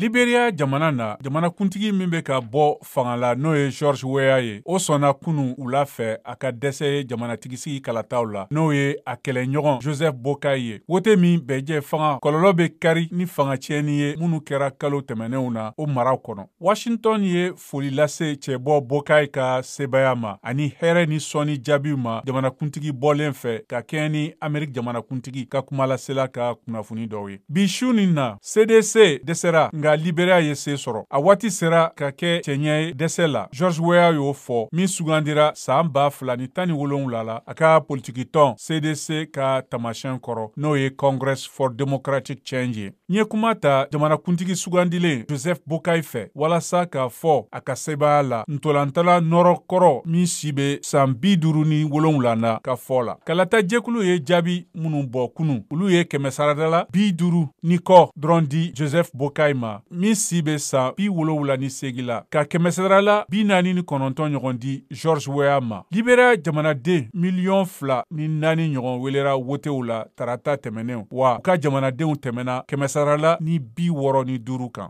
Liberia jamana na, jamanakuntigi min bɛ ka bɔ fanga la, n'o ye George Weah ye, o sɔnna kunun wula fɛ a ka dɛsɛ ye jamanatigisigi kalataw la, n'o ye a kɛlɛɲɔgɔn Joseph Boakai ye. Wote min bɛɛjɛ fanga kɔlɔlɔ bɛ kari ni fanga tiɲɛni ye minnu kɛra kalo tɛmɛnenw na o maraw kɔnɔ. Washington ye foli lase cɛbɔ Boakai ka sebaaya ma ani hɛrɛ ni sɔnni jaabiw ma jamanakuntigi bɔlen fɛ, ka kɛɲɛ ni Amerique jamanakuntigi ka kumalasela ka kunnafoni dɔw ye. Bi su nin na, CDC dɛsɛra, nka Liberia ye se sɔrɔ. A waati sera ka kɛ cɛɲɛ ye dɛsɛ la, George Weah y'o fɔ, min sugandira san 2017 la a ka politikitɔn CDC ka taamasiyɛn kɔrɔ, n'o ye Congress for Democratic Change ye. N ye kuma ta jamanakuntigi sugandilen Joseph Boakai fɛ walasa k'a fɔ a ka sebaaya la ntolantala nɔrɔ kɔrɔ min si bɛ san 57 na ka fɔ la. Kalata jɛkulu ye jaabi minnu bɔ kunun, olu ye kɛmɛ sarada la 50 ni kɔ dɔrɔn di Joseph Boakai ma, min si bɛ san 78 la, ka kɛmɛ sarada la 49 ɲɔgɔn di George Weah ma. Liberia jamanaden 2.4 miliyɔn ɲɔgɔn welera wotew la tarata tɛmɛnenw, wa u ka jamanadenw tɛmɛna kɛmɛ sarada la ni 65 kan.